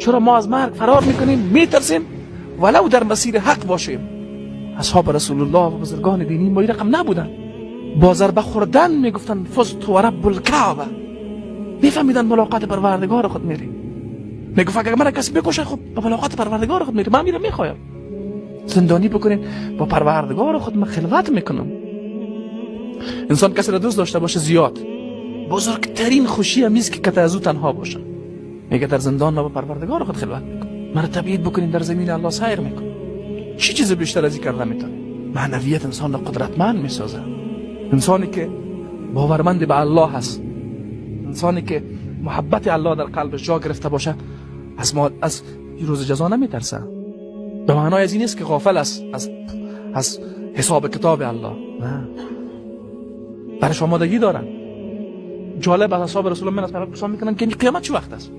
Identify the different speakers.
Speaker 1: چرا ما از مرگ فرار میکنیم، میترسیم ولو در مسیر حق باشیم؟ اصحاب رسول الله و بزرگان دینی ما این رقم نبودن. با ضربه خوردن میگفتن فزت و رب الکعبه، میفهمیدن ملاقات پروردگار خود میری. میگفت اگر من کسی بکشه خب به ملاقات پروردگار خود میری، من میرم میخوایم زندانی بکنین، با پروردگار خود من خلوت میکنم. انسان کسی را دوست داشته باشه زیاد، بزرگترین خوشی هم نیست که کت از او تنها باشه. میگه در زندان من با پروردگار خود خلوت میکنم، مرا تبعید بکنین در زمین الله سیر میکنم. چی چیز بیشتر از این کرده میتونه؟ معنویت انسان را قدرتمند میسازه. انسانی که باورمند به الله هست، انسانی که محبت الله در قلبش جا گرفته باشه، از روز جزا نمیترسه. به معنای از این نیست که غافل است از حساب کتاب الله، نه، برش آمادگی دارن. جالب از اصحاب رسول الله من از پیامبر پرسان میکنن که قیامت چه وقت است؟